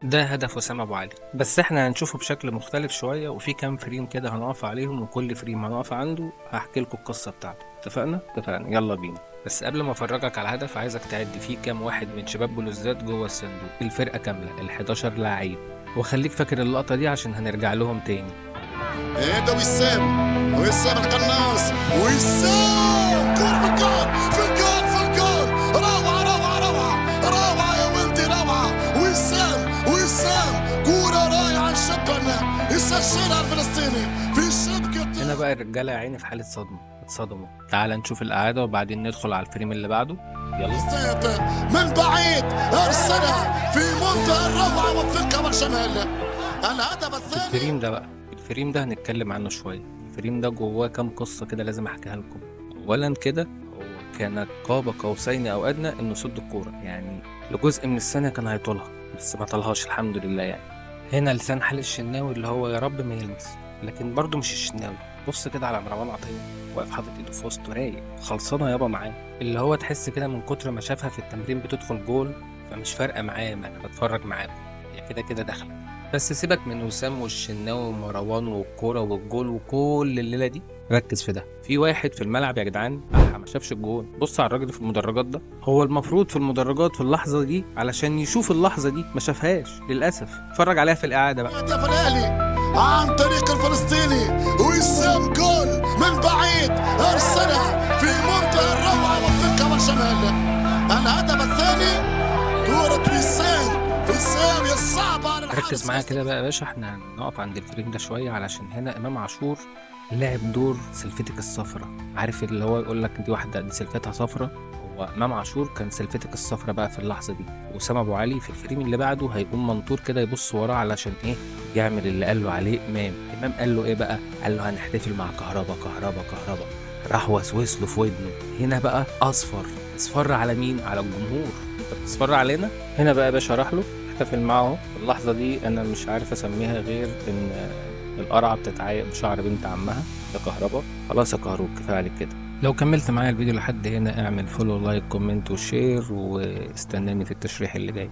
ده هدف وسام ابو علي، بس احنا هنشوفه بشكل مختلف شوية، وفي كام frame كده هنقف عليهم، وكل frame هنقف عنده هحكي لكم القصة بتاعته. اتفقنا؟ اتفقنا، يلا بينا. بس قبل ما افرجك على الهدف عايزك تعد فيه كام واحد من شباب بلوزداد جوه الصندوق، الفرقة كاملة ال11 لعيب، وخليك فاكر اللقطة دي عشان هنرجع لهم تاني. ايه ده وسام، وسام القناص، وسام كرة في الجول، في الجول، في الجول، روعة روعة روعة روعة يا ولدي روعة. وسام، وسام كرة رائعة جدا يسجلها الفلسطيني في شبكة. هنا بقى الرجالة يا عيني في حالة صدمة، اتصدموا. تعال نشوف الإعادة وبعدين ندخل على ال frame اللي بعده. يلا. من بعيد ارسلها في منتهى الروعة والثقة والجمال. الهدف الثاني. ال frame ده بقى، ال frame ده هنتكلم عنه شوية. ال frame ده جواه كام قصة كده لازم أحكيها لكم. أولا كده هو كانت قاب قوسين أو أدنى إنه يصد الكورة، يعني لجزء من الثانية كان هيطولها بس ما طالهاش الحمد لله. يعني هنا لسان حال الشناوي اللي هو يا رب ما يلمس، لكن برضه مش الشناوي. بص كده على مروان عطية واقف حاطط ايده في وسطه رايق، خلصانه يابا معاه، اللي هو تحس كده من كتر ما شافها في التمرين بتدخل جول فمش فارقه معاه، ما انا بتفرج معاكم هي كده كده داخله. بس سيبك من وسام والشناوي ومروان والكوره والجول وكل الليلة دي، ركز في ده. في واحد في الملعب يا جدعان ما شافش الجول، بص على الراجل في المدرجات ده، هو المفروض في المدرجات في اللحظة دي علشان يشوف اللحظة دي، ما شافهاش للاسف. اتفرج عليها في الاعادة بقى. هدف الاهلي عن طريق الفلسطيني وسام، جول من بعيد ارسلها في منتهى الروعة والثقة والجمال. الهدف الثاني كرة وسام في الزاوية الصعبة على الحارس. ركز معايا كده بقى يا باشا، احنا هنقف عند ال frame ده شوية علشان هنا امام عاشور لعب دور سلفتك الصفرة. عارف اللي هو يقول لك دي واحدة دي سلفتها صفرة، هو امام عاشور كان سلفتك الصفرة بقى في اللحظة دي. وسام ابو علي في ال frame اللي بعده هيقوم منطور كده يبص وراه علشان ايه؟ يعمل اللي قال له عليه امام. امام قال له ايه بقى؟ قال له هنحتفل مع كهربا كهربا كهربا، راح وسوس له في ودنه. هنا بقى اصفر، اصفر على مين؟ على الجمهور. انت بتصفر علينا؟ هنا بقى يا باشا راح له احتفل معه. اللحظة دي انا مش عارف اسميها غير ان القرعة بتتعايق بشعر بنت عمها يا كهربا. خلاص يا كهروب كفاية عليك كده. لو كملت معايا الفيديو لحد هنا اعمل follow like comment و share، واستناني في التشريح اللي جاي.